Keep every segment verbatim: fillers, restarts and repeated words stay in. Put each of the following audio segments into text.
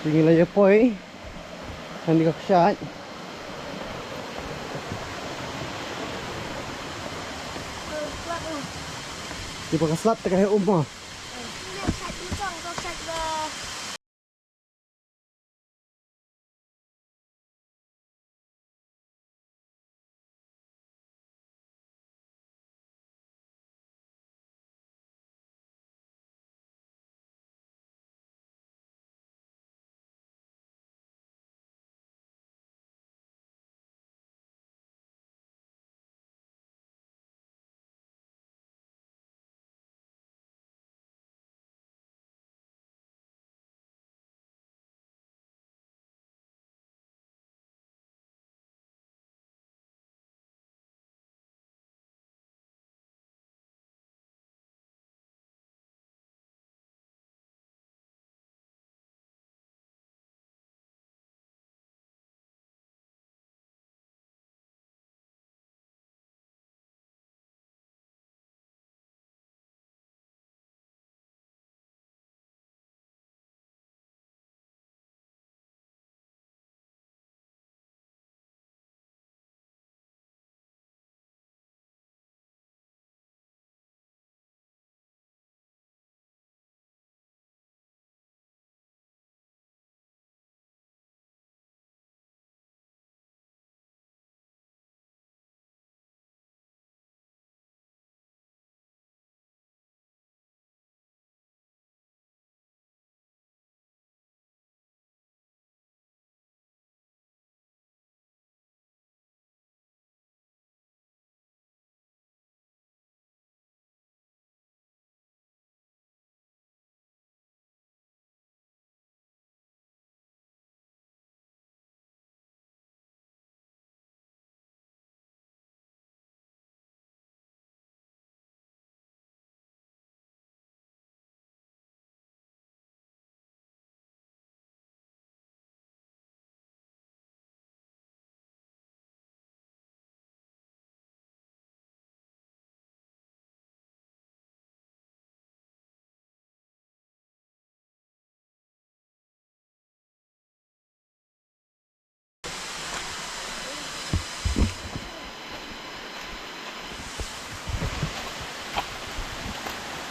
Ngi la ïa poi. Kan di ka kshaid. Di ba ka slap te ka heh um mo.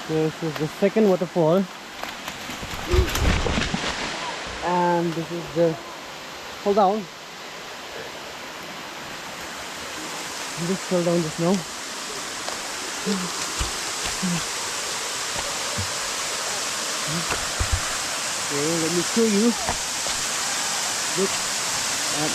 This is the second waterfall, and this is the fall down. Just fell down just now. Okay, let me show you. Look at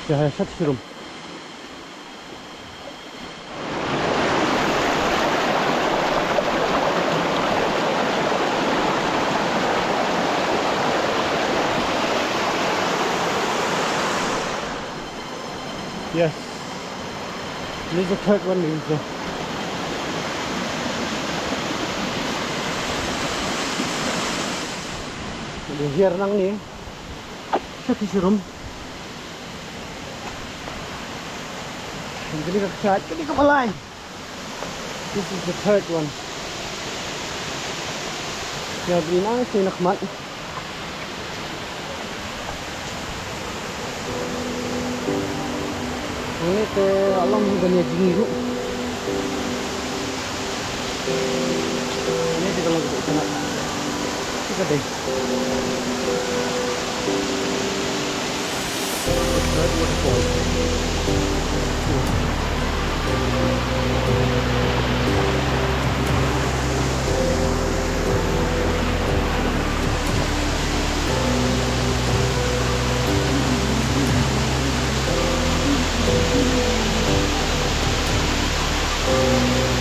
Ya, ya, shat shirum. Yes. This is the third one, this is the, the here nang ni. Check this room. Kane ka kshaid, kane ka balai. This is the third one. Ïa, bri nang sha na khmat. Hangne te ka long hi ban ïa jngi ruh. Hangne te ka long ka dei. Ka dei. Third waterfall.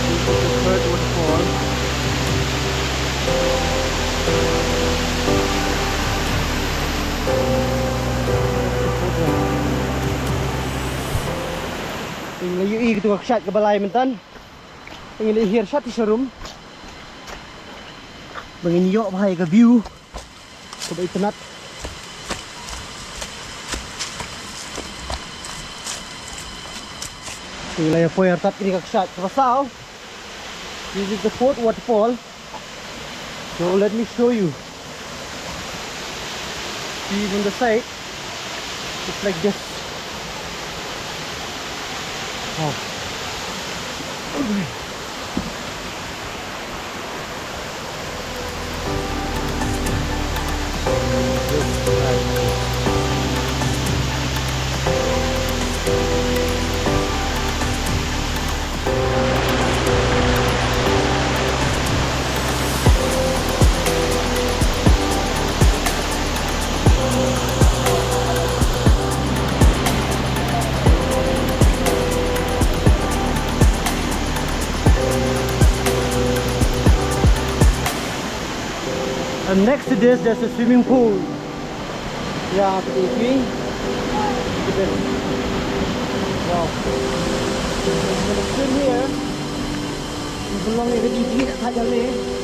This is the third waterfall. Ngi la ïohi katu ka kshaid kaba lai mynta. Ngi la hiar sha ti sharum ba ngin ïoh bha ïa ka view kaba itynnat. Ngi la ïa poi artat kane ka kshaid kaba saw. This is the fourth waterfall. So let me show you. See from the side, it's like this. Oh. And next to this, there's a swimming pool. Yeah, pretty. Look at this. Wow. So we're gonna swim here. We're gonna get a deep, deep, deep.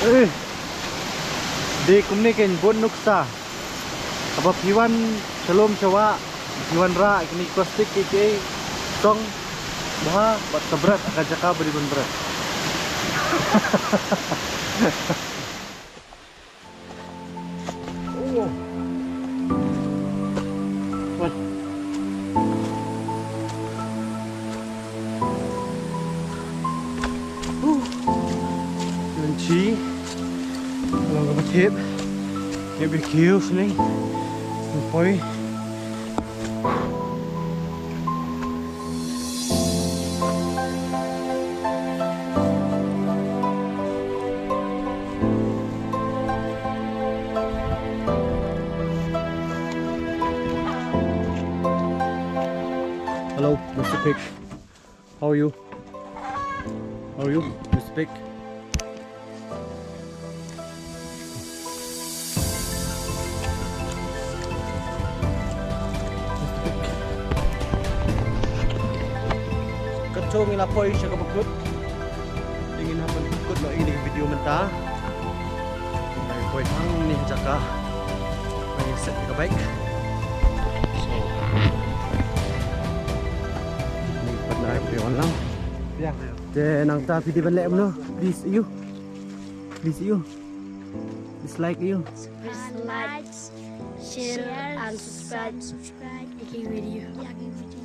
Eh, dei kumne kein bun nuksa. Haba phi wan sha lum sha wah, phi wanrah ïa kine ki plastik kiei kiei, song bha bad sa bret ha ka jaka ba dei ban bret. Oh. Wan. Huh. Wan shi. Long kaba tip. Ïa ba kiew sini. Wan poi. Hello, Mister Pig. How are you? How are you, Mister Pig? Katto ngi la poi sha kaba kut. Te ngin hap ban kut noh ïa kine ki video mynta. Ngi poi hangne ha jaka ba ngi set ïa ka bike. So, ngi pat na video online. Te nangta phi dei ban leh kumno? Please you. Please you. Please like you. Please like, share, and subscribe. Subscribe. Ïa ki video.